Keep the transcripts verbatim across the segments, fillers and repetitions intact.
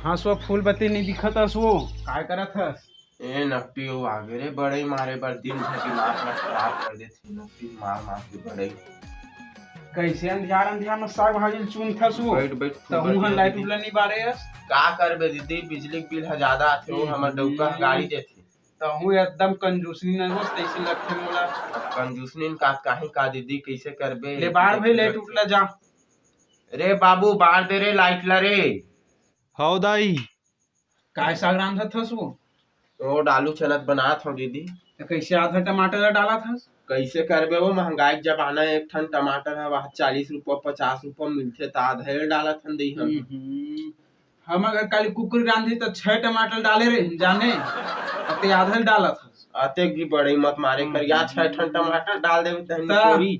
हाँ सो, फूल बत्ती नहीं दिखत हस वो, काय करत हस? ए नकटी, वो आगे रे, बड़ई मारे बर दिन भर दिमाग ला खराब कर देथे नकटी, मार मार के बड़ई। कैसे अंधियार अंधियार में साग भाजी चुनथस वो? बैठ बैठ, तहूँ ह लाइट उला नहीं बारे हस। का करबे दीदी, बिजली के बिल ह ज्यादा आथे, वो हमर डौका ह गाड़ी देथे। तहूँ एकदम कंजूसनी नहीं होस, तैसे लगथे मोला। अब कंजूसनी न का, काहे का दीदी, कैसे करबे? ले बार भाई लाइट उला जा। रे बाबू, बार दे रे लाइट ला रे। हव दाई। काय साग रांधत हस वो? ओ, आलू चना बनात हव दीदी। त कैसे आधा टमाटर ला डालत हस? कैसे करबे वो, महंगाई के जमाना, एक ठन टमाटर ह वहाँ चालीस रुपया, पचास रुपया मिलथे, त आधा ही डालत हन दई हम। हम्म। हम अगर काली कुकुर रांधी त छह टमाटर डाले रे, जाने? अते आधा ही डालत हस। अतेक भी बड़ई मत मारे कर, या छह ठन टमाटर डाल देबे तहन त तोरी।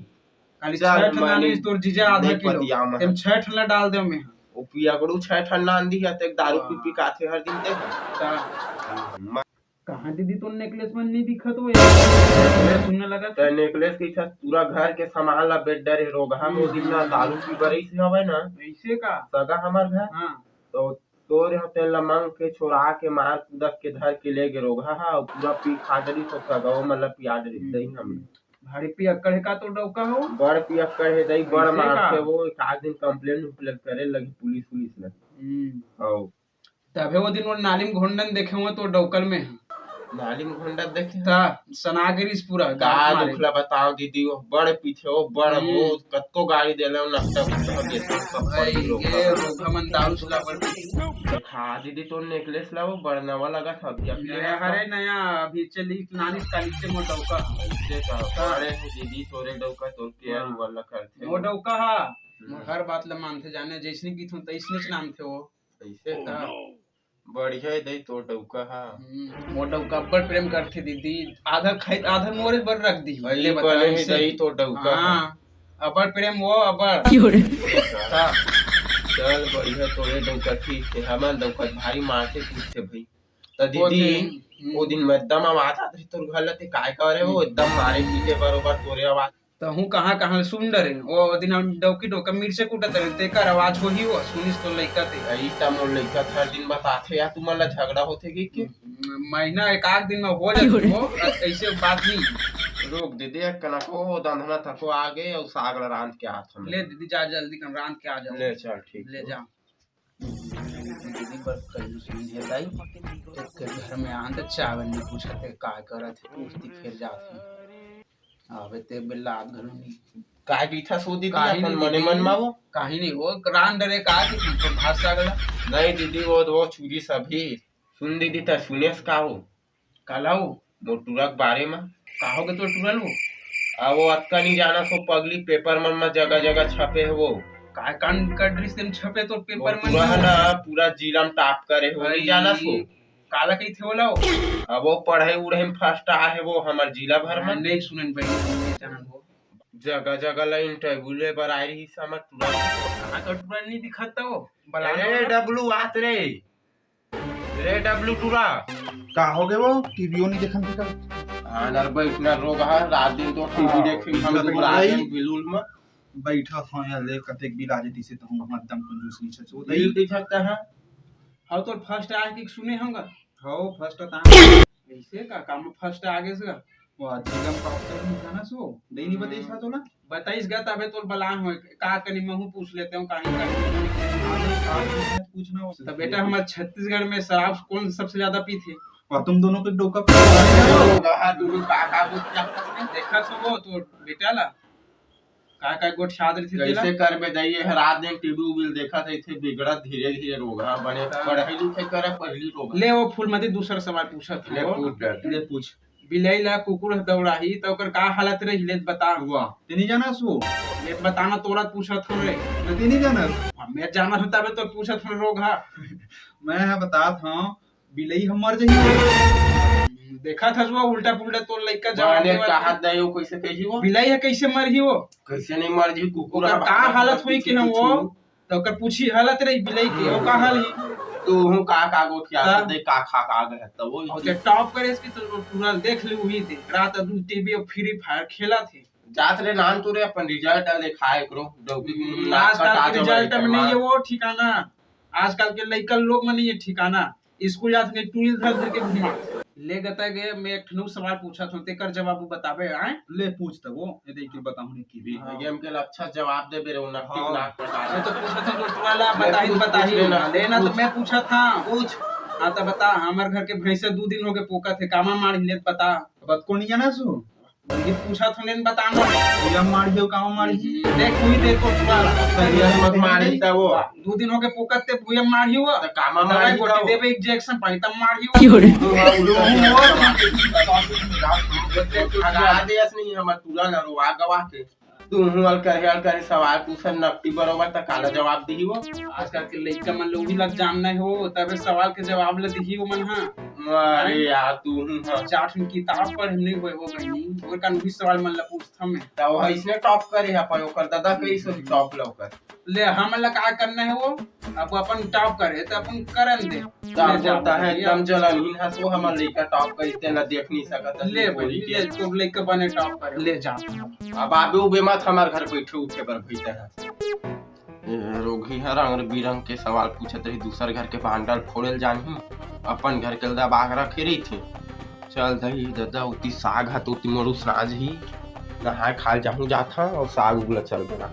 खाली चल, छह ठन मैं आने नहीं, तोर जीजा आधा नहीं किलो। पतिया मैं। तेम छह ठन ला डाल दे मैं। ओ पियकड़ू छह ठन लान दी है, ते दारू पी पी काथे हर दिन ते। ता। म- कहाँ दीदी, तोर नेकलेस मन नहीं दिखत हो यार? मैं सुनने लगा त नेकलेस के इच्छा पूरा घर के सामान ला बेच डरे रोगहा में, दिन ना दारू पी बरई से हवे ना। ऐसे का? सगा हमार घर। हाँ। तो तोर यहाँ तेल ला मांग के, छोरा के, मार कुदक के, धर के ले गे रोगहा हा, पूरा पी खा डरी, तो सगा वो मतलब पिया डरी, हम्म। दही हम। भारी पियक्कड़ हे का तोर डौका हो? बड़ पियक्कड़ हे दई, बड़ ऐसे का? मारथे वो, एक आध दिन complain उम्प्लेन करे लगी पुलिस उलिस में। हम्म। हौ। तभे वो दिन वो नाली में घोंडन देखे हुए तोर डौकल में। नाली में घोंडन देखे? ता सना गिरिस पूरा, का गांठ मारे। दुखला बताओ दीदी, वो बड़ पीछे, वो बड़ हम्म। हो, कतको गाड़ी देले, वो नकटा गुट्टा हो, देखे सब भाई, पड़ी लोग। ये रोगहा मन दारू सुला पर पी। हाँ दीदी, तोर नेकलेस ला वो बड़ नवा लगा था, अभी, अभी नया लेना था। हरे नया, अभी चली नानी काली से मोर डौका। ऐसे का? हाँ। अरे दीदी, तोरे डौका तोर केयर हाँ। वाला करथे। मोर डौका हा, हम्म। मोर हर बात ला मानथे जाने, जैसने गीत हो तैसने च नाम थे वो। ऐसे का? हाँ। बढ़िया हे दई तोर डौका हा। हम्म, मोर डौका अब्बड़ प्रेम करथे दीदी, आधा खाई, आधा मोरे बर रख दी। भाई, ले बता, बने हे ऐसे। दई तोर डौका हा। हाँ, अब्बड़ प्रेम वो, अब्बड़। क्यों रे? हाँ। चल, बढ़िया तोरे डौका ठीक हे, हमन डौका भारी मारथे पीटथे भाई। त वो दीदी, थे, हम्म। वो दिन में एकदम आवाज आत रही तोर घर ला, ते काय करे वो, हम्म। एकदम मारे पीटे बरोबर तोरे आवाज। तहूँ कहाँ कहाँ ले सुन डरे, वो दिन हम डौकी डौका मिर्चा कूटत रहे, तेकर आवाज होही वो, सुनिस तो लइका ते। अई त मोर लइका हर दिन बताथे यार, तुमन ला झगड़ा होथे कि, कि? हम्म, महीना एक आध दिन में हो जाथे वो, बस ऐसे बात नहीं। रोक दे दे, कनक वो दंधना थको आगे, अउ साग ला रांध के आत हम। ले दीदी, जा जल्दी कन रांध के आ जाओ। ले चल, ठीक ले हे। जा। दीदी बर कइलू सुन हे दाई, एक के घर में आन त चावल नहीं पूछत हे, का करत हे, पूछती फिर जात हे। अबे ते बेला आत घलो नहीं। का गीठा सो दीदी, काहे अपन नहीं मने दीदी? मन मा वो? काहे नहीं वो, रान डरे का कि तुमको भाषा गला? नहीं दीदी, वो, वो चूरी सभी। सुन दीदी, त सुनेस का हो? काला हो? मोर टूरा के बारे मा। का हो गे तोर टूरा ल वो? आ, वो अतका नहीं जाना सो पगली, पेपर मन मा जगह जगह छपे हे वो। काय कांड कर रही से छपे तोर वो पेपर मन पूरा मा? हे ना, पूरा जिला में टॉप करे हो, नहीं भाई, जाना सो। काला कहिथे ओला वो? अब वो पढ़ाई उड़ाई में फर्स्ट आए हे वो हमर जिला भर हाँ, में। नहीं सुनन भाई, नहीं जानन वो। जगह जगह ला इंटरव्यू ले बर आए रही हमर टूरा। कहाँ का टूरा नहीं दिखत था वो? बलाना अरे वाला। डब्लू आत रे। रे डब्लू टूरा। का हो गे वो? टीवीओ नहीं देखन थे का? हाँ ना, बैठ ना रोग हा, रात दिन तो टीवी हाँ, देखे हम बैठा दुबरा भाई। गए बिलुल में। बैठा था यार, ले कतेक बिल आ जाती से तो हम एकदम कंजूस नहीं छे। बिल दिख सकता है। हाँ, तो फर्स्ट आए कि सुने होगा। हाँ, फर्स्ट आता है। ऐसे का काम फर्स्ट आगे से का? वाह, जिगम पापड़ नहीं जाना सो, दे नहीं बताइस का तोला? बताइस गा, तबे तोर बलान होय, का कनी महू पूछ लेते हो, काहे का? अरे, का पूछना, पूछना हो। तो बेटा, हमारे छत्तीसगढ़ में शराब कौन सबसे ज्यादा पीथे? और तुम दोनों के डोका पे हाँ, दोनों का, का, का, देखा तो वो, तो बेटा ला, का, का गोठियात रही थी कैसे तेला? करबे दाई, ये रात दिन टीवी उवी देखा था, इथे बिगड़त धीरे धीरे रोगा, बने हाँ। पढ़ाई लिखाई करे, पहली रोगा। ले वो फूलमती, दूसरा सवाल पूछा था ले वो। पूछ डर। ले पूछ। बिलाई ला कुकुर ह दौड़ाही, त ओकर का हालत रही, ले बता। वाह, ते नहीं जाना सो? ले बताना, तोरा पूछत हो रे। मैं ते नहीं जाना। हाँ, मैं जाना हूँ, तबे तो पूछत हो रोग हा। मैं हा बतात हूँ, बिलाई हम मर जाही। देखा था जो उल्टा पुल्टा तोर लइका जवाब माने देवत कहा हे। दे, वो कैसे कही वो? बिलाई है, कैसे मर गई वो? कैसे नहीं मर गई? कुकुर ओकर हम का हालत हुई कि हम वो? कुछ तो ओकर पूछी हालत रही बिलाई के, वो का हाल ही? तो हूँ का, का गोठिया हाँ। दे, का खा, का गए, तो वो और जब टॉप करे इसकी तो पूरा देख ली वही दे। रात दिन टीवी और फ्री फायर खेला थे। जात रे नान तो रे अपन रिजल्ट आ दिखाए करो, डौकी हम्म, नाक आज कटा काल के जब रिजल्ट में नहीं है वो ठिकाना। आजकल के लइका लोग मन ये ठिकाना, स्कूल जात के टूल धर धर के घुमा। ले गता गे, मैं एक ठनु सवाल पूछत हूँ, तेकर जवाब वो बताबे, आए? ले पूछ त वो, ये देख के बताहूँ नहीं की भी। हाँ। ये हमके अच्छा जवाब दे बेरे, वो नकटी हाँ। नाक पटा मैं तो पूछत हूँ, तो वाला मैं बताही, पूछ, बताही। पूछ लेना। लेना तो पूछ। मैं पूछत था। पूछ। हाँ, तो बता, हमर घर के भैंसा दू दिन हो गए पोकत हे, कामा मार ले बता। बत कोनिया ना सो? ये पूछा थोड़े न बताना। ये मार दियो, कामा मार ही। देख, तू ही देख, वो छुआ। सही है, मत मारी था वो। दू दिन हो गए पोकत ते, भूया मार ही हुआ। तो कामा दवाई मारी गोटी था वो। देबे, इंजेक्शन पानी, तब मार ही हुआ। क्यों रे? तो वो लोग हुआ। भगा दे, ऐसे नहीं, हमार पूरा नरवा गवा के। तू हूँ अलकरहे, अलकरहे सवाल पूछन नकटी बरोबर, त काला जवाब दिही वो? आजकल के लइका मन लोग भी लग जानना हो, तबे सवाल के जवाब ल दिही वो मन हा। अरे यार, तू हूँ हाँ। चार ठन किताब पढ़े नहीं होए वो बहिनी, ओकर कान भी सवाल मन ल पूछथम मैं। त वो इसने टॉप करे है, अपन ओकर दादा के इस टॉप ल ओकर। ले, हमन ला का करना है वो? अब अपन टॉप करे, त अपन करन दे। त ले जा, बोलता है, भैया। एकदम जलन ही हंस वो, हमर लइका टॉप करी, तेला देख नहीं सकत, ले ले बोली भाई, के। ले, तोर लइका बने टॉप करे, ले जा। अब आबे उबे मत, हमार घर बैठे उठे बर भैया है। ए, रोगही ह रंग बिरंग के सवाल पूछत रही, दूसर घर के भांडल फोड़े ल जानही, अपन घर के ल दबा के रखे रहिथे। चल दही ददा, उती साग ह तो उती मोर उसना जही, नहाए खाए जाहूँ जात हूँ, और साग उगला चल बना।